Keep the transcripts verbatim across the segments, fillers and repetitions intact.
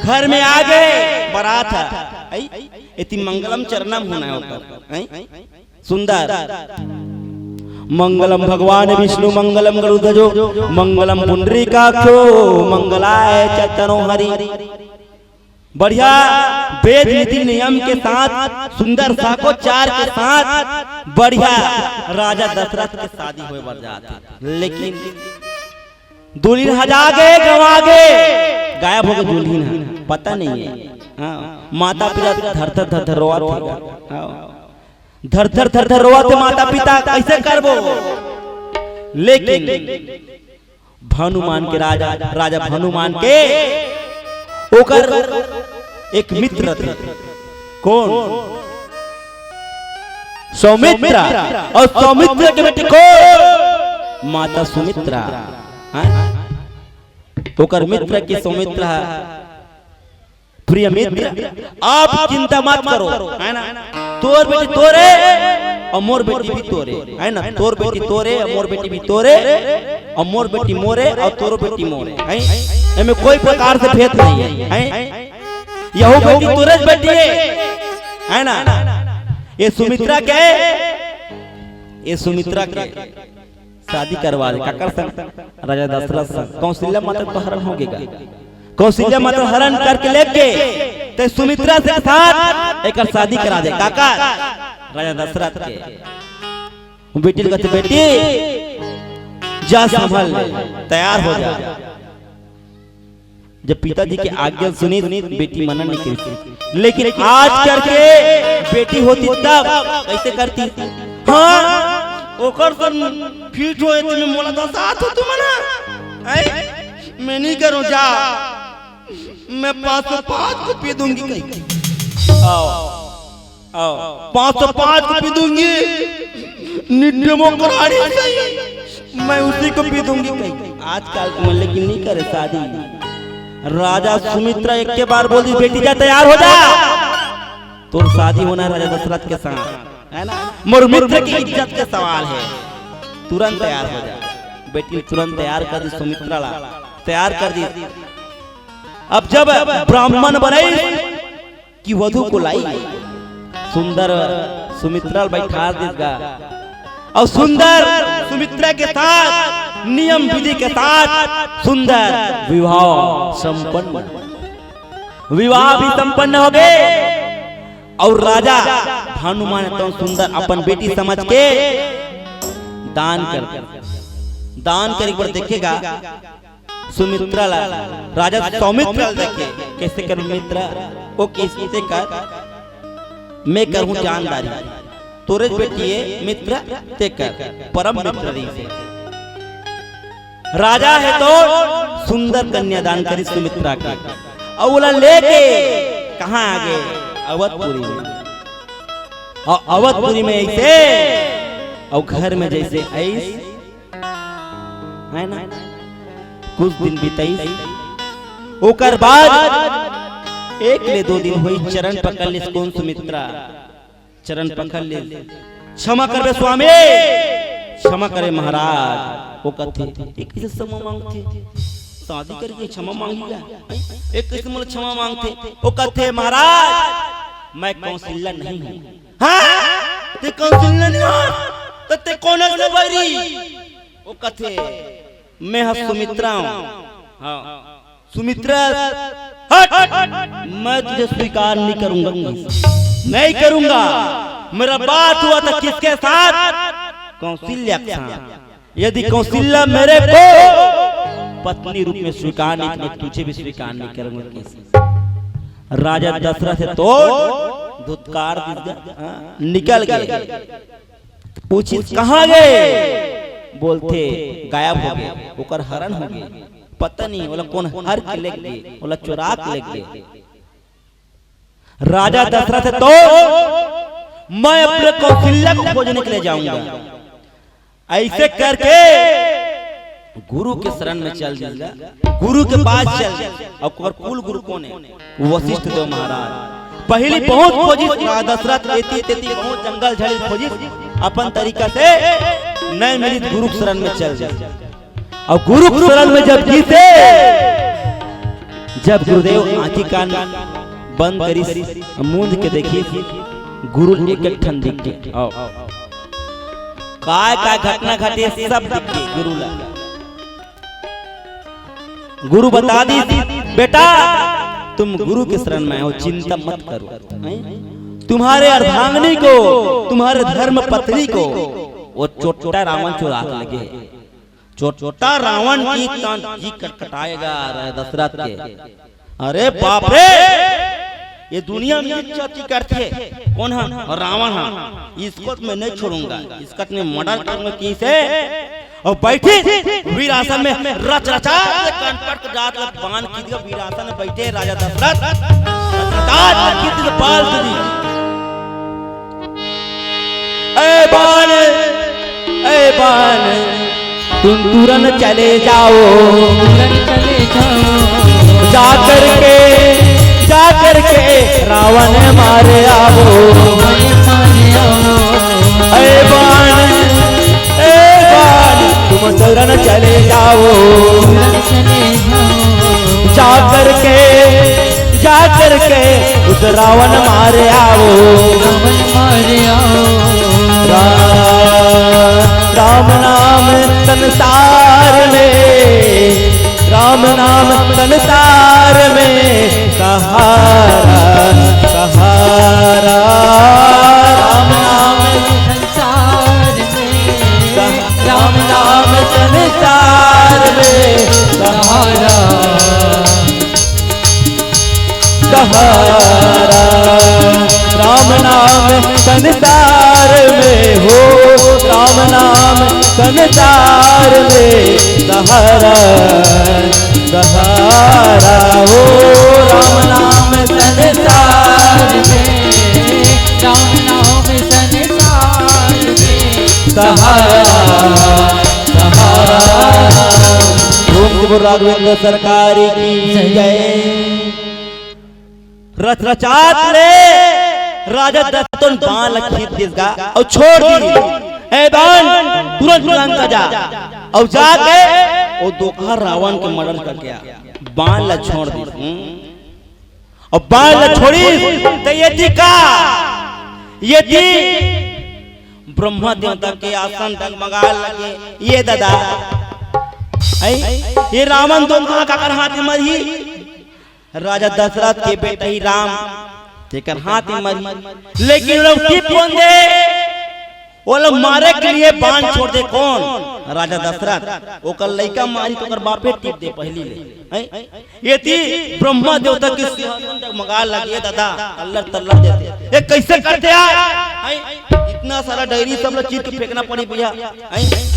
घर में आ गे, बरात ह। आई, एती मंगलम चरणम होना हे ओकर। आई, सुंदर। मंगलम भगवान विष्णु मंगलम गरुड़ध्वजो मंगलम पुंडरीकाक्षो मंगलाय च तनो हरि। बढ़िया वेद नीति नियम के साथ, सुंदर साकोचार के साथ बढ़िया राजा दशरथ के शादी होय बर जात हे। लेकिन दुल्हिन हजा गे, गंवा गे, गायब हो गे दुल्हिन ह, पता नहीं हे। हाँ, माता पिता धर धर धर धर रोवत हे। हाँ। धर धर धर धर रोवत हे माता पिता, कैसे करबो? लेकिन हनुमान के राजा, राजा हनुमान के ओकर एक मित्र थे। कौन? सौमित्र। और सौमित्र के बेटी कौन? माता सुमित्रा। हाँ? ओकर मित्र की सौमित्र ह, प्रिय मित्र, आप चिंता मत करो, है ना? तोर बेटी तोरे और मोर बेटी भी तोरे, है ना? तोर बेटी तोरे और मोर बेटी भी तोरे, और मोर बेटी मोरे और तोर बेटी मोरे, है? एमे कोई प्रकार से भेद नहीं है, है? यहू बेटी तोरे बेटी है, है ना? ये सुमित्रा के, ये सुमित्रा के शादी करवा दे। काकर संग? राजा दशरथ संग। कौशल्या माता तो हरण हो गे गा। कौशल्या माता हरण करके लेके ते सुमित्रा से साथ एकर शादी करा दे। काकर? राजा दशरथ के। बेटी ल कहथे, "बेटी, जा संभल ले, तैयार हो जा।" जब पिताजी के आज्ञा सुनिस, बेटी मना नहीं करिस। लेकिन आज करके बेटी होतिस तब कैसे करतिस? हाँ, ओकर सन फिट होए तो मैं मोला दस हाथ हो तुम ना। ऐ, मैं नहीं करूँ, जा। मैं पाँच सौ पाँच को पी दूंगी कहीं। आओ। आओ। पाँच सौ पाँच को पी दूंगी, निड्डमो कराड़ी सही, मैं उसी को पी दूंगी कहीं। आजकल के मन लेकिन नहीं करे शादी। राजा सुमित्रा एक के बार बोल दी, "बेटी जा, तैयार हो जा, तोर शादी होना है राजा दशरथ के साथ, है ना, मोर मित्र की इज्जत के सवाल है, तुरंत तैयार हो जा।" बेटी तुरंत तैयार कर दी, सुमित्रा ला तैयार कर दी। अब जब ब्राह्मण बनाई कि वधू को लाई, सुंदर सुमित्रा ल बैठा दिस गा। और सुंदर सुमित्रा के साथ नियम विधि के साथ सुंदर विवाह संपन्न, विवाह भी संपन्न हो गे। और राजा हनुमान तो सुंदर अपन बेटी समझ के दान कर, दान करे बर देखे गा। सुमित्रा ला, राजा सौमित्र ला देखे, कैसे कर मित्र, ओ कैसे कर, मैं करहूँ जानदारी, तोरे बेटी ये मित्र ते कर, परम मित्र रही से। राजा है तो सुंदर कन्यादान करी सुमित्रा के, और ओला लेके कहाँ आ गे? अवधपुरी में। और अवधपुरी में ऐसे, और घर में जैसे ऐस, है ना? कुछ दिन बिताइस, ओकर बाद एक ले दो दिन होइस, चरण पकड़ लिस। कौन? सुमित्रा। चरण पकड़ लिस, "क्षमा करबे स्वामी, क्षमा करे महाराज।" वो कथे, "ये कैसे क्षमा मांगथे? शादी करके क्षमा मांगी गा? ये कैसे मोला क्षमा मांगथे?" वो कथे, "महाराज, मैं कौशल्या नहीं हूँ।" "हाँ? ते कौशल्या नहीं हो? तो ते कौन से बैरी?" वो कथे, "मैं ह सुमित्रा हूँ।" हाँ। "सुमित्रा, हट, मैं तुझे स्वीकार नहीं करूंगा, नहीं करूंगा। मेरा बात हुआ था किसके साथ? कौशल्या के साथ। यदि कौशल्या मेरे को पत्नी रूप में स्वीकार नहीं, तो मैं तुझे भी स्वीकार नहीं करूंगा।" किसी राजा दशरथ है तो धुतकार दिस गा, हाँ, निकल गए। पूछिस, "कहाँ गए?" बोलथे, "गायब हो गए, ओकर हरण हो गए, पता नहीं ओला कौन हर के लेग गे, ओला चोरा के लेग गे।" राजा दशरथ तो, "मैं अपने कौशल्या को खोजने के लिए जाऊंगा।" ऐसे करके गुरु के शरण में चल दिस गा, गुरु के पास चल दिस गा। और ओकर कुल गुरु कौन है? वशिष्ठ देव महाराज। पहली बहुत खोजिस राजा दशरथ, एती तेती बहुत जंगल झाड़ी खोजिस, अपन तरीका से नहीं मिलिस, गुरु के शरण में चल दिस। और गुरु के शरण में जब गिसे, जब गुरुदेव आंखी कान बंद करिस, मूंद के देखिस, गुरु एक एक ठन दिख गे। आओ। काय काय घटना घटिस, सब दिख गे गुरु ला। गुरु बता दिस, "बेटा, तुम गुरु के शरण में हो, चिंता मत करो। हैं? तुम्हारे अर्धांगिनी को, तुम्हारे धर्म पत्नी को वो चोट्टा रावण चुरा के ले गे।" चोट्टा रावण के तन जी कटकटाएगा दशरथ के। अरे बाप रे, ये दुनिया में इज्जत ही करथे। कौन है? रावण है। इसको तो मैं नहीं छोड़ूंगा, इसका तो मैं मर्डर करूंगा। किसे? और बैठे वीरासन में रच रचा के कंटक जात लग बाण खींच के वीरासन में बैठे राजा दशरथ। रच रचा के खींच के बाण खींच। ए बाण, ए बाण, तुम तुरंत चले जाओ। तुरंत चले जाओ। जा करके, जा करके रावण मारे आवो। रावण मारे आवो। ए बाण, ए बाण, तुम तुरंत चले जाओ। तुरंत चले जाओ। जा करके, जा करके उस रावण मारे आवो। रावण मारे आवो। रा-, राम नाम संसार में, राम नाम संसार में सहारा, सहारा। राम नाम संसार में, राम नाम संसार में सहारा, सहारा। राम नाम संसार में हो, राम नाम संसार में सहारा, सहारा हो। राम नाम संसार में, राम नाम संसार में सहारा, सहारा। ओम त्रिपुर राघवेंद्र सरकार की जय। रचरचात ले राजा दशरथ बाण ला खींच दिस गा अउ छोड़ दिस। ए बाण, तुरंत लंका जा। अउ जाके वो दोखा रावण के मर्डर करके आ, बाण ला छोड़ दिस। हम्म। अउ बाण ला छोड़िस त ये थी का, ये थी ब्रह्मा देवता के आसन डगमगाए लगे। ये दादा, ऐ, ये रावण दोखा काकर हाथ में मरही? राजा दशरथ के बेटा ही राम, तेकर हाथ में मरही। लेकिन लोग टिप कौन दे? वो लोग मारे के लिए बाण छोड़ दे। कौन? राजा दशरथ। ओकर लइका मारी तो ओकर बापे टिप दे पहली ले। हैं? ये थी ब्रह्मा देवता के सिंहासन डगमगा लगे दादा, अल्लर तल्लर देथे। ये कैसे करथे यार? हैं? इतना सारा डायरी सब ला चीर के फेंकना पड़ी भैया। हैं?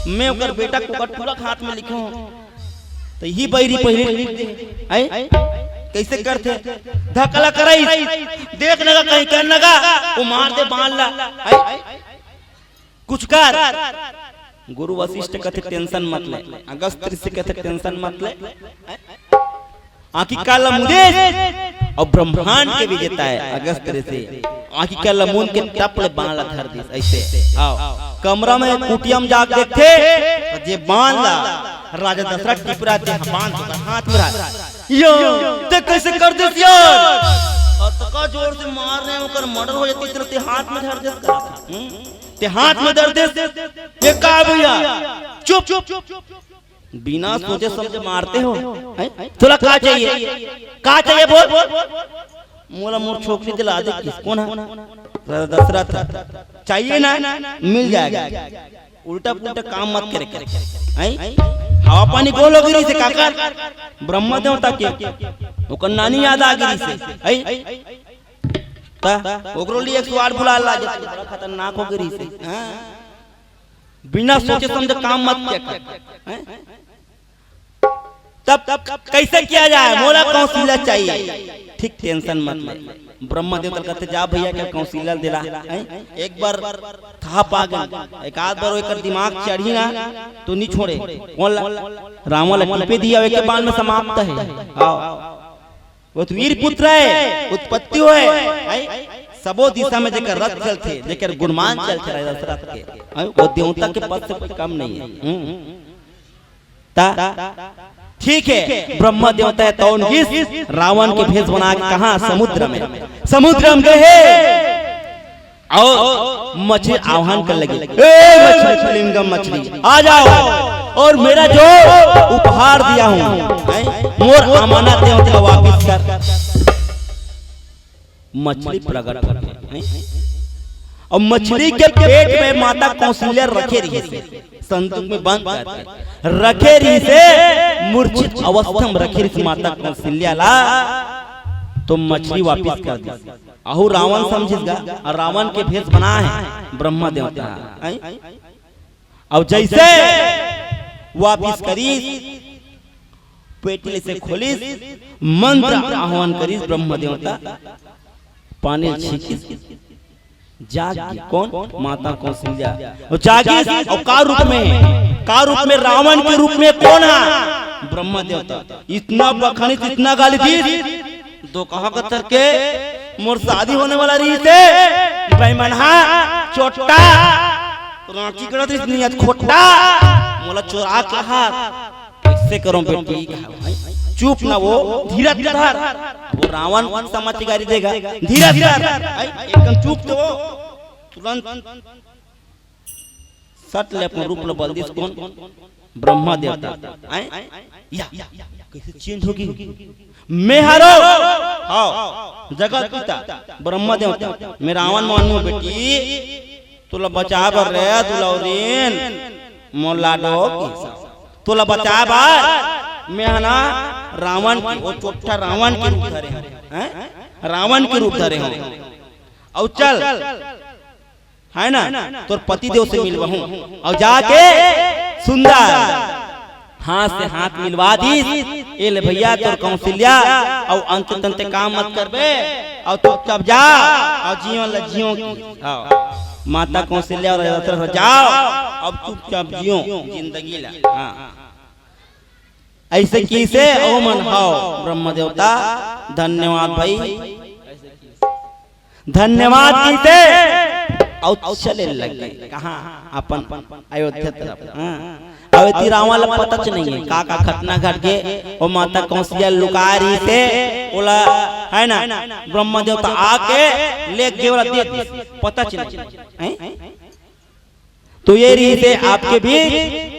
मैं ओकर बेटा के ओकर टूरा के हाथ में लिखे हूँ। त इही बैरी पहिले लिख दे। हैं? कैसे करथे? धकला करई। देख नगा कहीं कर नगा, वो मार दे बाण ला। हैं? कुछ कर। गुरु वशिष्ठ कथे, "Tension मत ले।" अगस्त ऋषि कथे, "Tension मत ले।" आंखी काला मुंदिस अउ ब्रह्मांड के विजेता हे अगस्त ऋषि। आंखी काला मुंद के टप ले बाण ला धर दिस। ऐसे आओ कमरा में कुटिया में जाके देखथे, त जे बाण ला राजा दशरथ टिपरा ते बाण ओकर हाथ में रहा। यो, ते कैसे कर दिस यार? अतका जोर से मार रहे हैं, ओकर मर्डर हो जाती, तेरे ते हाथ में धर दिस का? हम्म? ते हाथ में धर दिस? ये का भैया? चुप, चुप, चुप, चुप। बिना सोचे समझे मारते हो, हैं? तोला का चाहिए? का चाहिए बोल? मोला मोर छोकरी दिला दे। किस, कौन है? दशरथ। चाहिए ना? मिल जाएगा। उल्टा पुल्टा काम मत करे, करे। हैं? हवा पानी गोल हो गिरी से काकर? ब्रह्मा देवता के। ओकर नानी याद आ गिरी से। हैं? ता, ओकरो लिए एक सौ आठ बुला ला, जे बड़ा खतरनाक हो गिरी से। हाँ? बिना सोचे समझे काम मत किया कर। हैं? तब, तब कैसे किया जाए? मोला कौशल्या चाहिए। ठीक, tension मत ले। ब्रह्मा देव तल कहते, "जा भैया, के कौशल्या दिला।" हैं? एक बार था पागल, एक आध बार एकर दिमाग चढ़ी ना, तो नहीं छोड़े। कौन ला? रावण ला टिपे दिया, एक बाण में समाप्त है। आओ। वो तो वीर पुत्र है, उत्पत्ति हो है, हैं? सबो दिशा में जेकर रथ चलथे, जेकर गुणमान चलथे राजा दशरथ के, हैं? वो देवता के पद से कोई कम नहीं है। हम्म। ता, ठीक है, ब्रह्मा देवता ह तौन गिस, रावण के भेष बना के कहा? समुद्र में। समुद्र में गए हे अउ मछली आह्वान कर लगी, "ए मछली, कलिंगम मछली, आ जाओ और मेरा जो उपहार दिया हूँ, हैं, मोर अमानत है, ओला वापिस कर।" मछली प्रकट हो गई, हैं? अउ मछली के पेट में माता कौशल्या रखे रहिस हे, संदूक में बंद करके रखे रहिस हे, मूर्छित अवस्था में रखे रहिस हे माता कौशल्या ला, तो मछली वापिस कर दिस। अहू रावण समझिस गा, अउ रावण के भेष बनाए हे ब्रह्मा देवता, हैं? अउ जैसे वापिस करिस, पेटी ले से खोलिस, मंत्र आह्वान करिस ब्रह्म देवता, पानी छींकिस, जाग गे। कौन? माता कौशल्या। अउ जागिस, अउ का रूप में? का रूप में? रावण के रूप में। कौन हे? ब्रह्म देवता। इतना बखानिस, इतना गाली दिस, दो कहा कतर के मोर शादी होने वाला रहिस हे, बेईमनहा, चोट्टा, रांची करत रहिस नियत खोट्टा, मोला चोरा के हाथ, कैसे करो बेटी? चुप ना वो, धीरज धर। वो रावण समझ के गारी देगा, धीरज धर। आई, एकदम चुप तो वो, तुरंत सट ले अपन रूप ल बदल दिस। कौन? ब्रह्मा देवता। आय? या, कैसे चेंज होगे? मैं हरो, हाँ, जगत पिता, ब्रह्मा देवता, मैं रावण मानू बेटी, तोला बचाए बर रे दुलौरीन, मोर लाडो, तोला बचाए बर मैं ह ना रावण के, वो चोट्टा रावण के रूप धरे हंव, हैं? रावण के रूप धरे हंव। अउ चल, है ना, तोर पति देव से मिलवाहूं। अउ जाके सुंदर हाथ से हाथ मिलवा दिस। ए ले भैया, तोर कौशल्या, अउ अंत तंत काम मत करबे, अउ चुपचाप जा, अउ जीवन ल जियो। हाँ। माता कौशल्या अउ दशरथ जाओ, अब चुपचाप जियो जिंदगी ला। हाँ। ऐसे किसे ओ मन हव ब्रह्म देवता, धन्यवाद भाई। धन्यवाद किसे अउ चले लगे। कहाँ? अपन अयोध्या तरफ। हाँ। अउ एती रावण ला पता च नहीं है, का का घटना घट गे। ओ माता कौशल्या लुका रहिस हे, ओला, है ना, ब्रह्म देवता आके लेग गे, ओला दे दिस, पता च नहीं है। तो ये रहिस हे आपके बीच